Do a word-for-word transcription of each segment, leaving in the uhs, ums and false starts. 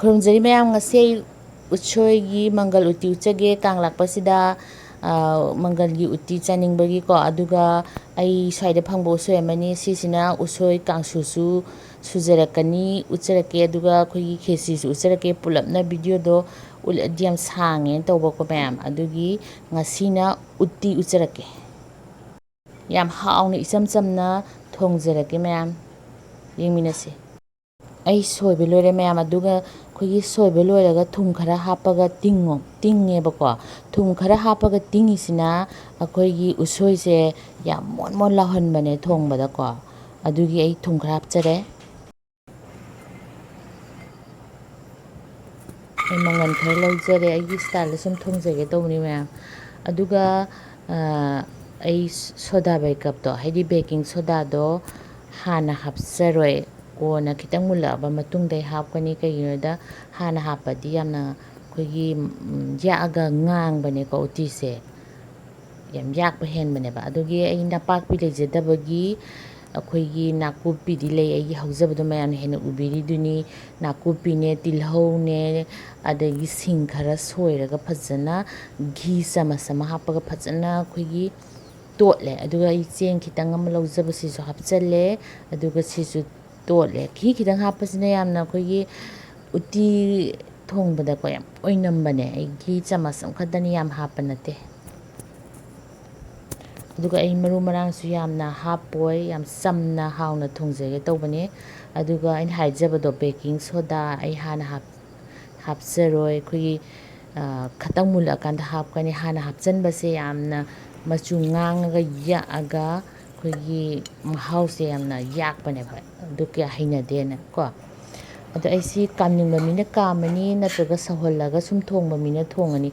ꯈꯨꯔꯨꯝꯖꯔꯤ ꯃꯌꯥꯝ, ꯉꯁꯤ ꯑꯩ ꯎꯠꯁꯣꯏꯒꯤ ꯃꯪꯒꯜ ꯎꯇꯤ ꯎꯠꯆꯒꯦ꯫ ꯀꯥꯡ ꯂꯥꯛꯄꯁꯤꯗ, ꯑ, ꯃꯪꯒꯜꯒꯤ ꯎꯇꯤ ꯆꯥꯅꯤꯡꯕꯒꯤꯀꯣ꯫ ꯑꯗꯨꯒ ꯑꯩ ꯁ꯭ꯋꯥꯏꯗ ꯐꯪꯕ ꯎꯁꯣꯏ ꯑꯃꯅꯤ꯫ ꯁꯤꯁꯤꯅ ꯎꯁꯣꯏ ꯀꯥꯡꯁꯨꯁꯨ ꯁꯨꯖꯔꯛꯀꯅꯤ, ꯎꯠꯆꯔꯛꯀꯦ꯫ ꯑꯗꯨꯒ ꯑꯩꯈꯣꯏꯒꯤ ꯈꯦꯆꯤꯁꯨ ꯎꯠꯆꯔꯛꯀꯦ꯫ ꯄꯨꯂꯞꯅ ꯚꯤꯗꯤꯑꯣꯗꯣ ꯎꯠꯂꯗꯤ ꯌꯥꯝ ꯁꯥꯡꯉꯦꯅ ꯇꯧꯕꯀꯣ ꯃꯌꯥꯝ꯫ ꯑꯗꯨꯒꯤ ꯉꯁꯤꯅ ꯎꯇꯤ ꯎꯠꯆꯔꯛꯀꯦ꯫ ꯌꯥꯝ ꯍꯥꯎꯅ ꯏꯆꯝ ꯆꯝꯅ ꯊꯣꯡꯖꯔꯛꯀꯦ ꯃꯌꯥꯝ, ꯌꯦꯡꯃꯤꯟꯅꯁꯤ꯫ ꯑꯩ ꯁꯣꯏꯕ ꯂꯣꯏꯔꯦ ꯃꯌꯥꯝ꯫ ꯑꯗꯨꯒ ꯑꯩꯈꯣꯏꯒꯤ ꯁꯣꯏꯕ ꯂꯣꯏꯔꯒ ꯊꯨꯝ ꯈꯔ ꯍꯥꯞꯄꯒ ꯇꯤꯡꯉꯣ, ꯇꯤꯡꯉꯦꯕꯀꯣ꯫ ꯊꯨꯝ ꯈꯔ ꯍꯥꯞꯄꯒ ꯇꯤꯡꯉꯤꯁꯤꯅ ꯑꯩꯈꯣꯏꯒꯤ ꯎꯁꯣꯏꯁꯦ ꯌꯥꯝ ꯃꯣꯟ ꯃꯣꯟ ꯂꯥꯎꯍꯟꯕꯅꯦ ꯊꯣꯡꯕꯗꯀꯣ꯫ ꯑꯗꯨꯒꯤ ꯑꯩ ꯊꯨꯝ ꯈꯔ ꯍꯥꯞꯆꯔꯦ꯫ ꯑꯩ ꯃꯪꯒꯟ ꯈꯔ ꯂꯧꯖꯔꯦ, ꯑꯩꯒꯤ ꯁ꯭ꯇꯥꯏꯜꯗ ꯁꯨꯝ ꯊꯣꯡꯖꯒꯦ ꯇꯧꯕꯅꯤ ꯃꯌꯥꯝ꯫ ꯑꯗꯨꯒ, ꯑ, ꯑꯩ ꯁꯣꯗꯥ ꯕꯥꯏꯀꯞꯇꯣ, ꯍꯥꯏꯗꯤ ꯕꯦꯀꯤꯡ ꯁꯣꯗꯥꯗꯣ ꯍꯥꯟꯅ ꯍꯥꯞꯆꯔꯣꯏ, ꯀꯣꯟꯅ ꯈꯤꯇꯪ ꯃꯨꯜꯂꯛꯑꯕ ꯃꯇꯨꯡꯗ ꯑꯩ ꯍꯥꯞꯀꯅꯤ꯫ ꯀꯩꯒꯤꯅꯣꯗ, ꯍꯥꯟꯅ ꯍꯥꯞꯄꯗꯤ ꯌꯥꯝꯅ ꯑꯩꯈꯣꯏꯒꯤ, ꯎꯝ, ꯌꯥꯛꯑꯒ ꯉꯥꯡꯕꯅꯦꯀꯣ ꯎꯇꯤꯁꯦ, ꯌꯥꯝ ꯌꯥꯛꯄ ꯍꯦꯟꯕꯅꯦꯕ꯫ ꯑꯗꯨꯒꯤ ꯑꯩ ꯅꯄꯥꯛꯄꯤ ꯂꯩꯖꯗꯕꯒꯤ ꯑꯩꯈꯣꯏꯒꯤ ꯅꯥꯀꯨꯞꯄꯤꯗꯤ ꯂꯩ, ꯑꯩꯒꯤ ꯍꯧꯖꯕꯗꯣ ꯃꯌꯥꯝꯅ ꯍꯦꯟꯅ ꯎꯕꯤꯔꯤꯗꯨꯅꯤ꯫ ꯅꯥꯀꯨꯞꯄꯤꯅꯦ, ꯇꯤꯜꯍꯧꯅꯦ, ꯑꯗꯒꯤ ꯁꯤꯡ ꯈꯔ ꯁꯣꯏꯔꯒ ꯐꯖꯅ ꯘꯤ ꯆꯥꯃꯁ ꯑꯃ ꯍꯥꯞꯄꯒ ꯐꯖꯅ ꯑꯩꯈꯣꯏꯒꯤ ꯇꯣꯠꯂꯦ꯫ ꯑꯗꯨꯒ ꯑꯩ ꯆꯦꯡ ꯈꯤꯇꯪ ꯑꯃ ꯂꯧꯖꯕꯁꯤꯁꯨ ꯍꯥꯞꯆꯜꯂꯦ꯫ ꯑꯗꯨꯒ ꯁꯤꯁꯨ ꯇꯣꯠꯂꯦ꯫ ꯘꯤ ꯈꯤꯇꯪ ꯍꯥꯞꯄꯁꯤꯅ ꯌꯥꯝꯅ ꯑꯩꯈꯣꯏꯒꯤ ꯎꯇꯤ ꯊꯣꯡꯕꯗꯀꯣ ꯌꯥꯝ ꯑꯣꯏꯅꯝꯕꯅꯦ꯫ ꯑꯩ ꯘꯤ ꯆꯥꯃꯁ ꯑꯃꯈꯛꯇꯅꯤ, ꯌꯥꯝ ꯍꯥꯞꯄ ꯅꯠꯇꯦ꯫ ꯑꯗꯨꯒ ꯑꯩ ꯃꯔꯨ ꯃꯔꯥꯡꯁꯨ ꯌꯥꯝꯅ ꯍꯥꯞꯄꯣꯏ, ꯌꯥꯝ ꯆꯝꯅ ꯍꯥꯎꯅ ꯊꯣꯡꯖꯒꯦ ꯇꯧꯕꯅꯦ꯫ ꯑꯗꯨꯒ ꯑꯩꯅ ꯍꯥꯏꯖꯕꯗꯣ, ꯕꯦꯀꯤꯡ ꯁꯣꯗꯥ ꯑꯩ ꯍꯥꯟꯅ ꯍꯥꯞ-, ꯍꯥꯞꯆꯔꯣꯏ꯫ ꯑꯩꯈꯣꯏꯒꯤ, ꯑ, ꯈꯇꯪ ꯃꯨꯜꯂꯛꯑꯀꯥꯟꯗ ꯍꯥꯞꯀꯅꯤ꯫ ꯍꯥꯟꯅ ꯍꯥꯞꯆꯟꯕꯁꯦ ꯌꯥꯝꯅ ꯃꯆꯨ ꯉꯥꯡꯉꯒ ꯌꯥꯛꯑꯒ ꯑꯩꯈꯣꯏꯒꯤ ꯃꯍꯥꯎꯁꯦ ꯌꯥꯝꯅ ꯌꯥꯛꯄꯅꯦꯕ, ꯑꯗꯨ ꯀꯌꯥ ꯍꯩꯅꯗꯦꯅ ꯀꯣ꯫ ꯑꯗꯣ ꯑꯩꯁꯤ ꯀꯥꯝꯅꯤꯡꯕ ꯃꯤꯅ ꯀꯥꯝꯃꯅꯤ, ꯅꯠꯇ꯭ꯔꯒ ꯁꯧꯍꯜꯂꯒ ꯁꯨꯝ ꯊꯣꯡꯕ ꯃꯤꯅ ꯊꯣꯡꯉꯅꯤ꯫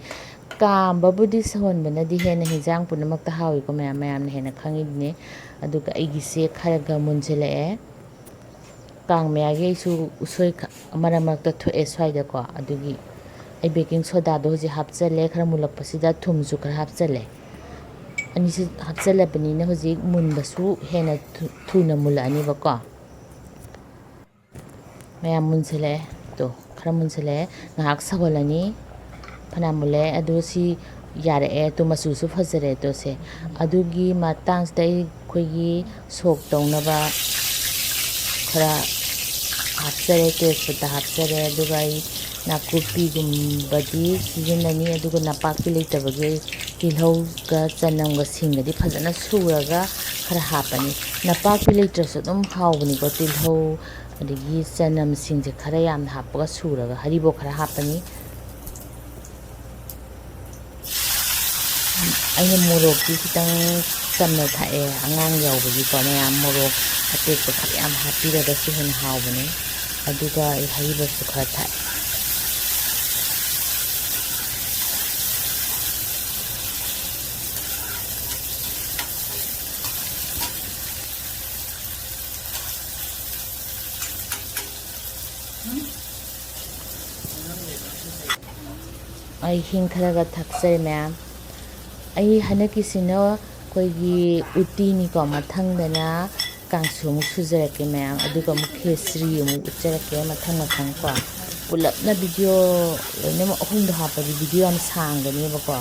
ꯀꯥꯝꯕꯕꯨꯗꯤ ꯁꯧꯍꯟꯕꯅꯗꯤ ꯍꯦꯟꯅ ꯍꯤꯟꯖꯥꯡ ꯄꯨꯝꯅꯃꯛꯇ ꯍꯥꯎꯏꯀꯣ ꯃꯌꯥꯝ, ꯃꯌꯥꯝꯅ ꯍꯦꯟꯅ ꯈꯪꯉꯤꯗꯨꯅꯦ꯫ ꯑꯗꯨꯒ ꯑꯩꯒꯤꯁꯦ ꯈꯔꯒ ꯃꯨꯟꯁꯤꯜꯂꯛꯑꯦ꯫ ꯀꯥꯡ ꯃꯌꯥꯒꯤ ꯑꯩꯁꯨ ꯎꯁꯣꯏ ꯈ-, ꯃꯔꯛ ꯃꯔꯛꯇ ꯊꯣꯛꯑꯦ ꯁ꯭ꯋꯥꯏꯗꯀꯣ, ꯑꯗꯨꯒꯤ ꯑꯩ ꯕꯦꯀꯤꯡ ꯁꯣꯗꯥꯗꯣ ꯍꯧꯖꯤꯛ ꯍꯥꯞꯆꯜꯂꯦ꯫ ꯈꯔ ꯃꯨꯜꯂꯛꯄꯁꯤꯗ ꯊꯨꯝꯁꯨ ꯈꯔ ꯍꯥꯞꯆꯜꯂꯦ꯫ ꯑꯅꯤꯁꯤ ꯍꯥꯞꯆꯜꯂꯕꯅꯤꯅ ꯍꯧꯖꯤꯛ ꯃꯨꯟꯕꯁꯨ ꯍꯦꯟꯅ ꯊꯨ-, ꯊꯨꯅ ꯃꯨꯜꯂꯛꯑꯅꯤꯕꯀꯣ꯫ ꯃꯌꯥꯝ ꯃꯨꯟꯁꯤꯜꯂꯛꯑꯦ꯫ ꯇꯣ, ꯈꯔ ꯃꯨꯟꯁꯤꯜꯂꯛꯑꯦ, ꯉꯥꯏꯍꯥꯛ ꯁꯧꯍꯜꯂꯅꯤ꯫ ꯐꯅꯌꯥꯝ ꯃꯨꯜꯂꯦ꯫ ꯑꯗꯨ ꯁꯤ ꯌꯥꯔꯛꯑꯦ꯫ ꯇꯣ, ꯃꯆꯨꯁꯨ ꯐꯖꯔꯦ꯫ ꯇꯣ, ꯁꯦ, ꯑꯗꯨꯒꯤ ꯃꯇꯥꯡꯁꯤꯗ ꯑꯩꯈꯣꯏꯒꯤ ꯁꯣꯛ ꯇꯧꯅꯕ ꯈꯔ ꯍꯥꯞꯆꯔꯦ, ꯇꯦꯖꯄꯇꯥ ꯍꯥꯞꯆꯔꯦ꯫ ꯑꯗꯨꯒ ꯑꯩ ꯅꯥꯀꯨꯞꯄꯤꯒꯨꯝꯕꯗꯤ ꯁꯤꯖꯤꯟꯅꯅꯤ꯫ ꯑꯗꯨꯒ ꯅꯄꯥꯛꯄꯤ ꯂꯩꯇꯕꯒꯤ ꯑꯩ ꯇꯤꯜꯍꯧꯒ ꯆꯅꯝꯒ ꯁꯤꯡꯒꯗꯤ ꯐꯖꯅ ꯁꯨꯔꯒ ꯈꯔ ꯍꯥꯞꯄꯅꯤ꯫ ꯅꯄꯥꯛꯄꯤ ꯂꯩꯇ꯭ꯔꯁꯨ ꯑꯗꯨꯝ ꯍꯥꯎꯕꯅꯤꯀꯣ꯫ ꯇꯤꯜꯍꯧ ꯑꯗꯒꯤ ꯆꯅꯝꯁꯤꯡꯁꯦ ꯈꯔ ꯌꯥꯝꯅ ꯍꯥꯞꯄꯒ ꯁꯨꯔꯒ ꯍꯔꯤꯕꯣꯞ ꯈꯔ ꯍꯥꯞꯄꯅꯤ꯫ ꯑꯩꯅ ꯃꯣꯔꯣꯛꯇꯤ ꯈꯤꯇꯪ ꯆꯝꯅ ꯊꯥꯛꯑꯦ, ꯑꯉꯥꯡ ꯌꯥꯎꯕꯒꯤꯀꯣ꯫ ꯃꯌꯥꯝ ꯃꯣꯔꯣꯛ ꯑꯇꯦꯛꯄ ꯈꯔ ꯌꯥꯝ ꯍꯥꯞꯄꯤꯔꯒꯁꯨ ꯍꯦꯟꯅ ꯍꯥꯎꯕꯅꯦ꯫ ꯑꯗꯨꯒ ꯑꯩ ꯍꯔꯤꯕꯣꯞꯁꯨ ꯈꯔ ꯊꯥꯛꯑꯦ꯫ ꯑꯩ ꯍꯤꯡ ꯈꯔꯒ ꯊꯥꯛꯆꯔꯦ ꯃꯌꯥꯝ꯫ ꯑꯩ ꯍꯟꯗꯛꯀꯤꯁꯤꯅ ꯑꯩꯈꯣꯏꯒꯤ ꯎꯇꯤꯅꯤꯀꯣ, ꯃꯊꯪꯗꯅ ꯀꯥꯡꯁꯨ ꯑꯃꯨꯛ ꯁꯨꯖꯔꯛꯀꯦ ꯃꯌꯥꯝ, ꯑꯗꯨꯒ ꯑꯃꯨꯛ ꯈꯦꯆ꯭ꯔꯤ ꯑꯃꯨꯛ ꯎꯠꯆꯔꯛꯀꯦ ꯃꯊꯪ ꯃꯊꯪ ꯀꯣ꯫ ꯄꯨꯂꯞꯅ ꯚꯤꯗꯤꯑꯣ ꯂꯣꯏꯅꯃꯛ ꯑꯍꯨꯝꯗꯣ ꯍꯥꯞꯄꯗꯤ ꯚꯤꯗꯤꯑꯣ ꯌꯥꯝ ꯁꯥꯡꯒꯅꯦꯕꯀꯣ꯫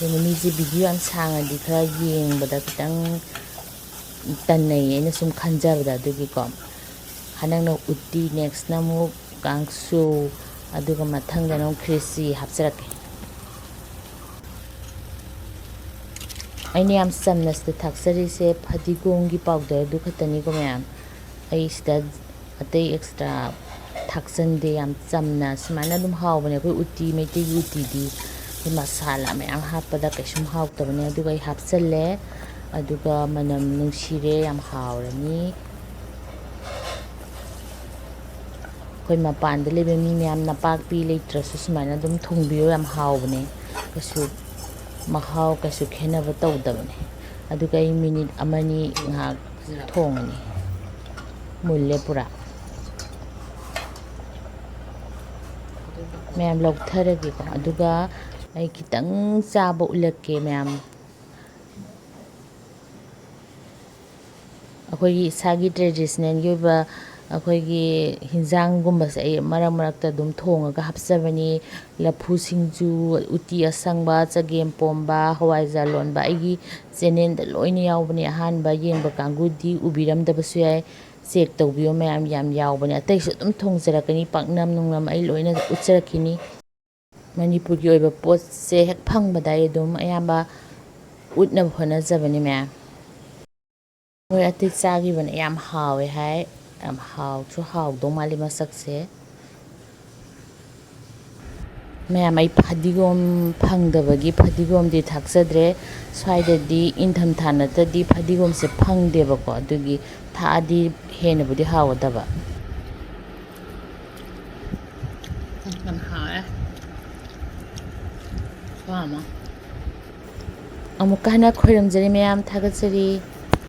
ꯑꯗꯨꯅ ꯃꯤꯁꯦ ꯚꯤꯗꯤꯑꯣ ꯌꯥꯝ ꯁꯥꯡꯉꯗꯤ ꯈꯔ ꯌꯦꯡꯕꯗ ꯈꯤꯇꯪ ꯇꯟꯅꯩꯌꯦ, ꯑꯩꯅ ꯁꯨꯝ ꯈꯟꯖꯕꯗ꯫ ꯑꯗꯨꯒꯤꯀꯣ, ꯍꯟꯗꯛꯅ ꯎꯇꯤ, ꯅꯦꯛꯁꯅ ꯑꯃꯨꯛ ꯀꯥꯡꯁꯨ, ꯑꯗꯨꯒ ꯃꯊꯪꯗꯅ ꯑꯃꯨꯛ ꯈ꯭ꯔꯦꯆꯤ ꯍꯥꯞꯆꯔꯛꯀꯦ꯫ ꯑꯩꯅ ꯌꯥꯝ ꯆꯝꯅ ꯁꯤꯗ ꯊꯥꯛꯆꯔꯤꯁꯦ ꯐꯗꯤꯒꯣꯝꯒꯤ ꯄꯥꯎꯗꯔꯗꯨ ꯈꯛꯇꯅꯤꯀꯣ ꯃꯌꯥꯝ꯫ ꯑꯩ ꯁꯤꯗ ꯑꯇꯩ ꯑꯦꯛꯁꯇ꯭ꯔꯥ ꯊꯥꯛꯆꯟꯗꯦ꯫ ꯌꯥꯝ ꯆꯝꯅ ꯁꯨꯃꯥꯏꯅ ꯑꯗꯨꯝ ꯍꯥꯎꯕꯅꯦ꯫ ꯑꯩꯈꯣꯏ ꯎꯇꯤ, ꯃꯩꯇꯩꯒꯤ ꯎꯇꯤꯗꯤ ꯑꯩꯈꯣꯏ ꯃꯁꯥꯂꯥ ꯃꯌꯥꯝ ꯍꯥꯞꯄꯗ ꯀꯩꯁꯨꯝ ꯍꯥꯎꯇꯕꯅꯦ꯫ ꯑꯗꯨꯒ ꯑꯩ ꯍꯥꯞꯆꯜꯂꯦ, ꯑꯗꯨꯒ ꯃꯅꯝ ꯅꯨꯡꯁꯤꯔꯦ, ꯌꯥꯝ ꯍꯥꯎꯔꯅꯤ꯫ ꯑꯩꯈꯣꯏ ꯃꯄꯥꯟꯗ ꯂꯩꯕ ꯃꯤ ꯃꯌꯥꯝ, ꯅꯄꯥꯛꯄꯤ ꯂꯩꯇ꯭ꯔꯁꯨ ꯁꯨꯃꯥꯏꯅ ꯑꯗꯨꯝ ꯊꯣꯡꯕꯤꯌꯣ, ꯌꯥꯝ ꯍꯥꯎꯕꯅꯦ꯫ ꯀꯩꯁꯨ ꯃꯍꯥꯎ ꯀꯩꯁꯨ ꯈꯦꯠꯅꯕ ꯇꯧꯗꯕꯅꯦ꯫ ꯑꯗꯨꯒ ꯑꯩ ꯃꯤꯅꯤꯠ ꯑꯃꯅꯤ ꯉꯥꯏꯍꯥꯛ ꯊꯣꯡꯉꯅꯤ꯫ ꯃꯨꯜꯂꯦ ꯄꯨꯔꯥ꯫ ꯃꯌꯥꯝ ꯂꯧꯊꯔꯒꯦꯀꯣ꯫ ꯑꯗꯨꯒ ꯑꯩ ꯈꯤꯇꯪ ꯆꯥꯕ ꯎꯠꯂꯛꯀꯦ ꯃꯌꯥꯝ꯫ ꯑꯩꯈꯣꯏꯒꯤ ꯏꯁꯥꯒꯤ ꯇ꯭ꯔꯦꯗꯤꯁꯅꯦꯜꯒꯤ ꯑꯣꯏꯕ ꯑꯩꯈꯣꯏꯒꯤ ꯍꯤꯟꯖꯥꯡꯒꯨꯝꯕꯁꯦ ꯑꯩ ꯃꯔꯛ ꯃꯔꯛꯇ ꯑꯗꯨꯝ ꯊꯣꯡꯉꯒ ꯍꯥꯞꯆꯕꯅꯤ꯫ ꯂꯐꯨ ꯁꯤꯡꯖꯨ, ꯎꯇꯤ ꯑꯁꯪꯕ, ꯆꯒꯦꯝ ꯄꯣꯝꯕ, ꯍꯋꯥꯏꯖꯥꯔ ꯂꯣꯟꯕ꯫ ꯑꯩꯒꯤ ꯆꯦꯅꯦꯜꯗ ꯂꯣꯏꯅ ꯌꯥꯎꯕꯅꯦ꯫ ꯑꯍꯥꯟꯕ ꯌꯦꯡꯕ ꯀꯥꯡꯕꯨꯗꯤ ꯎꯕꯤꯔꯝꯗꯕꯁꯨ ꯌꯥꯏ꯫ ꯆꯦꯛ ꯇꯧꯕꯤꯌꯣ ꯃꯌꯥꯝ, ꯌꯥꯝ ꯌꯥꯎꯕꯅꯦ꯫ ꯑꯇꯩꯁꯨ ꯑꯗꯨꯝ ꯊꯣꯡꯖꯔꯛꯀꯅꯤ, ꯄꯥꯛꯅꯝ ꯅꯨꯡꯅꯝ ꯑꯩ ꯂꯣꯏꯅ ꯎꯠꯆꯔꯛꯈꯤꯅꯤ꯫ ꯃꯅꯤꯄꯨꯔꯒꯤ ꯑꯣꯏꯕ ꯄꯣꯠꯁꯦ ꯍꯦꯛ ꯐꯪꯕꯗ ꯑꯩ ꯑꯗꯨꯝ ꯑꯌꯥꯝꯕ ꯎꯠꯅꯕ ꯍꯣꯠꯅꯖꯕꯅꯤ ꯃꯌꯥꯝ꯫ ꯃꯣꯏ ꯑꯇꯩ ꯆꯥꯈꯤꯕꯅꯦ, ꯌꯥꯝ ꯍꯥꯎꯋꯦ ꯍꯥꯏ꯫ ꯌꯥꯝ ꯍꯥꯎꯁꯨ ꯍꯥꯎꯗꯧ ꯃꯥꯜꯂꯤ ꯃꯁꯛꯁꯦ꯫ ꯃꯌꯥꯝ, ꯑꯩ ꯐꯗꯤꯒꯣꯝ ꯐꯪꯗꯕꯒꯤ ꯐꯗꯤꯒꯣꯝꯗꯤ ꯊꯥꯛꯆꯗ꯭ꯔꯦ꯫ ꯁ꯭ꯋꯥꯏꯗꯗꯤ ꯏꯪꯊꯝꯊꯥ ꯅꯠꯇꯗꯤ ꯐꯗꯤꯒꯣꯝꯁꯦ ꯐꯪꯗꯦꯕꯀꯣ, ꯑꯗꯨꯒꯤ ꯊꯥꯛꯑꯗꯤ ꯍꯦꯟꯅꯕꯨꯗꯤ ꯍꯥꯎꯒꯗꯕ꯫ ꯌꯥꯝ ꯍꯥꯎꯔꯦ꯫ ꯈꯨꯍꯥꯎ ꯑꯃ꯫ ꯑꯃꯨꯛꯀ ꯍꯟꯅ ꯈꯣꯏꯔꯝꯖꯔꯤ ꯃꯌꯥꯝ, ꯊꯥꯒꯠꯆꯔꯤ꯫